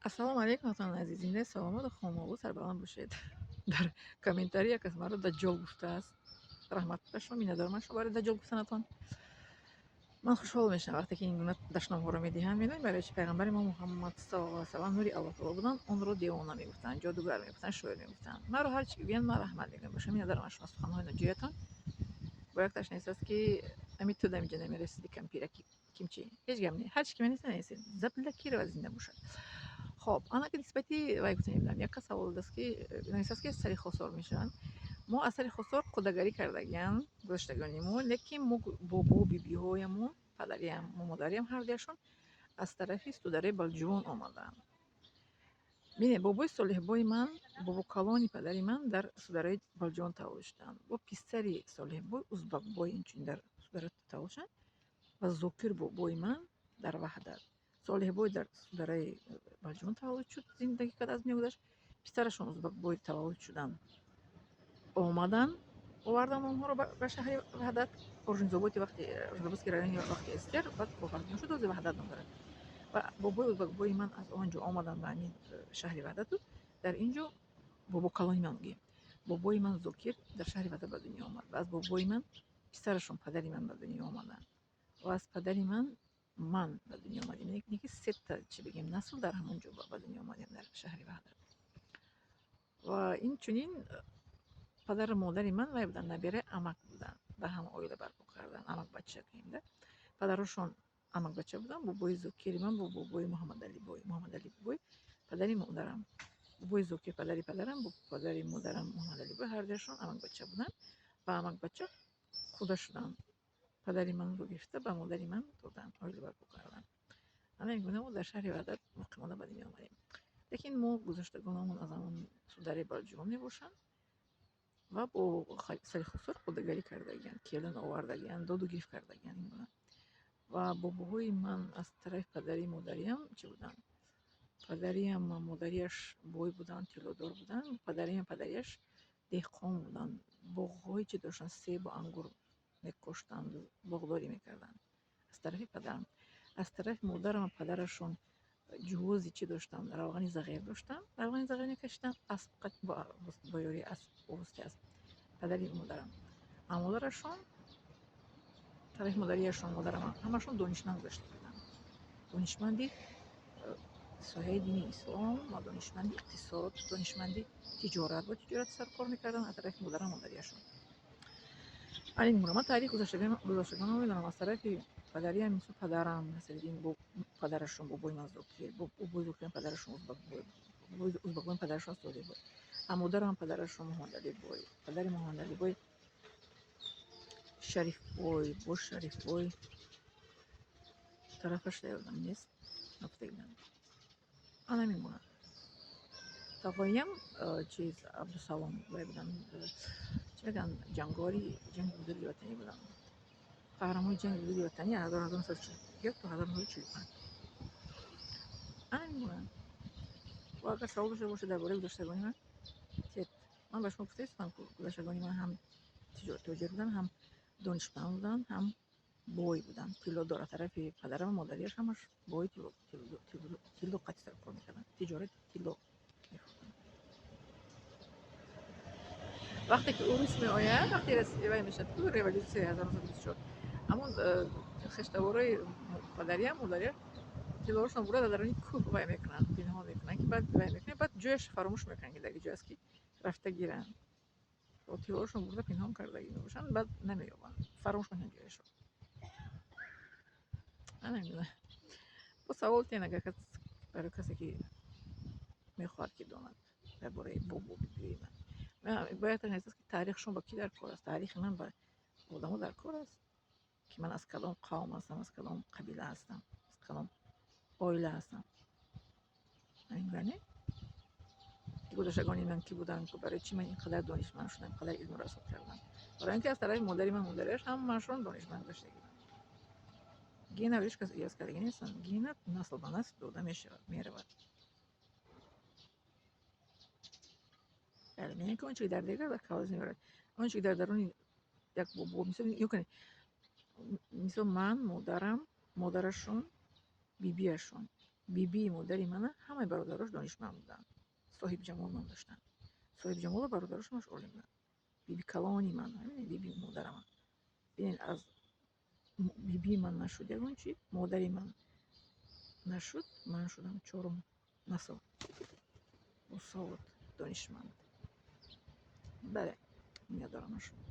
Ассалому алайкум, ватанони азиз. Зиндаи саломату хонобод, сарбаланд бошед. Дар комментарий як кас маро даҷҷол гуфтааст. Раҳмат ба шумо, миннатдорам аз шумо барои даҷҷол гуфтанатон. Ман хушҳол мешавам, вақте ки ин гуна дашномҳоро медиҳанд. Медонед, барои чи? Пайғамбари мо Муҳаммад саллаллоҳу алайҳи васаллам нури Аллоҳ таоло буданд, онро девона мегуфтанд, ҷодугар мегуфтанд, шоир мегуфтанд. Маро ҳар чи гӯянд, ман раҳмат мегӯям ба шумо, миннатдорам аз шумо, суханҳои ноҷоятон. Бо якташ нест, ки ами ту дамиҷа намерасиди, кампираки кимчи. Ҳеҷ гап не, ҳар чи ки менависед, нависед. Заблокировать, зинда бошад. Хоб, анаки нисбати вай гуфта мебинам, як кас савол додааст, ки нависааст, ки сари хосор мешаванд. Мо аз сари хосор қудагарӣ кардагиам гузаштагони мо, лекин мо бобо бибиҳоямон, падариам, модариам, ҳардуяшон аз тарафи Судараи Балҷувон омадаанд. Бинед, бобои Солеҳбои ман, бобокалони падари ман, дар Судараи Балҷувон таваллуд шуданд. Бо писари Солеҳбой, Узбакбой, инчунин дар Судара таваллуд шуданд ва Зокир бобои ман дар Ваҳдат. Солеҳбой дар Судараи Балҷувон таваллуд шуд, зиндагӣ кард, аз дунё гузашт. Писарашон Узбакбой таваллуд шуданд, омаданд, оварданд онҳоро ба шаҳри Ваҳдат, Оржунзоботи вақти Оржунзободский райони вақти СССР, баъд Кофарниҳон шуд, ҳозир Ваҳдат ном дорад. Ва бобои Узбакбои ман аз он ҷо омаданд ба ҳамин шаҳри Ваҳдату дар ин ҷо бобокалони ман гӯем. Бобои ман Зокир дар шаҳри Ваҳдат ба дунё омад ва аз бобои ман писарашон, падари ман, ба дунё омаданд ва аз падари ман ман ба дунё омадем. Яъне ки сета, чӣ бигем, насл дар ҳамон ҷо ба дунё омадем, дар шаҳри Ваҳдат. Ва инчунин падару модари ман вай буданд, набираи амак буданд, дар ҳама оила барпо карданд, амакбача гӯем да. Падарошон амакбача буданд, бобои Зокири ман бо бобои Муҳаммадалибой, Муҳаммадалибой падари модарам, бобои Зокир падари падарам бо падари модарам Муҳаммадалибой, ҳардуяшон амакбача буданд ва амакбача худа шуданд. Падари манро гирифта, ба модари ман доданд, оила барпо карданд. Ана ин гуна мо дар шаҳри Ваҳдат муқимона ба дунё омадем. Лекин мо гузаштагонамон аз ҳамон Судараи Балҷувон мебошанд ва бо сари хусур худагарӣ кардагиянд, келин овардагиянд, доду гирифт кардагиянд ин гуна. Ва бобоҳои ман аз тарафи падарии модариам чӣ буданд? Падариам, модариаш бой буданд, тиллодор буданд, падариам, падариаш деҳқон буданд, боғҳои чӣ доштанд, себу ангур мекоштанд, боғдорӣ мекарданд. Аз тарафи падарам. Аз тарафи модарам падарашон ҷуҳози чӣ доштанд, равғани зағир доштанд, равғани зағир мекашиданд, асп бо ёрии асп, бо воситаи асп, падари модарам. А модарашон, тарафи модариашон, модарам, ҳамашон донишманд гузашта буданд. Донишманди соҳаи дини ислом ва донишманди иқтисод, донишманди тиҷорат, бо тиҷорат саркор мекарданд аз тарафи модарам, модариашон. Ана ин гуна ман таърихи гузаштагонро медонам. Аз тарафи падариам, мисол, падарам Насриддин бо падарашон бобои ман Зокир, бобои Зокирам падарашон Узбакбой, бобои Узбакбой падарашон Солеҳбой, а модарам падарашон Муҳаммадалибой, падари Муҳаммадалибой Шарифбой, бо Шарифбой тарафаш ёдам нест, нагуфтагидам. Ана ҳамин гуна. Тағоям чиз Абдусалом вай буданд, чӣ мегӯянд, ҷанговари ҷанги Бузурги Ватанӣ буданд. Қаҳрамони ҷанги Бузурги Ватанӣ аз 1941 то 1945. Ана ҳамин гуна. Ва агар савол дошта бошед дар бораи гузаштагони ман, тет. Ман ба шумо гуфта истодам, ки гузаштагони ман ҳам тоҷир буданд, ҳам донишманд буданд, ҳам бой буданд. Тиллодор аз тарафи падарам ва модариаш ҳамаш бой, тилло қатъи саркор мекарданд. Тиҷорати тилло мефурӯхтанд. Вақте ки урус меояд, вақте вай мешавад, ку революсияи 1924, ҳамон хештаворои падариам, модариам тиллоҳошон бурда, дар даруни кӯҳ вай мекунанд, пинҳон мекунанд, ки баъд вай мекунанд, баъд ҷояш фаромӯш мекунанд, ки дар ҷо аст, ки рафта гиранд. Тиллоҳошон бурда пинҳон кардагӣ мебошанд, баъд намеёбанд, фаромӯш мекунанд ҷояшро. Ана ин гуна. Бо савол тен, агар кас, барои касе ки мехоҳад, ки донад дар бораи бобо бибиҳои ман. Бояд эҳсос, ки таърихшон ба кӣ дар кор аст? Таърихи ман ба одамо дар кор аст, ки ман аз кадом қавм ҳастам, аз кадом қабила ҳастам, аз кадом оила ҳастам. Ҳамин гуна не? Гузаштагони ман кӣ буданд, барои чӣ ман ин қадар донишманд шудам, ин қадар илму расод кардам? Барои ин ки аз тарафи модари ман, модариаш ҳамашон донишманд гузаштагӣ буданд. Гена ҳеҷ кас иваз кардагӣ нестанд. Гена насл ба насл дода мешавад, меравад. Яъне ки он чи ки дар дигар дар кавоз мебарад, он чи ки дар даруни як бобо, мисол, ё кунед, мисол, ман, модарам, модарашон, бибиашон, Бибии модари мана ҳамаи бародарош донишманд буданд, Соҳибҷамол ном доштанд. Соҳибҷамолу бародарошамаш олим буданд. Биби калони ман, биби модарама. Бинед, аз бибии ман нашуд ягон чи, модари ман нашуд, ман шудам чорум насл босавод, донишманд. Бале, миннатдорам аз шумо.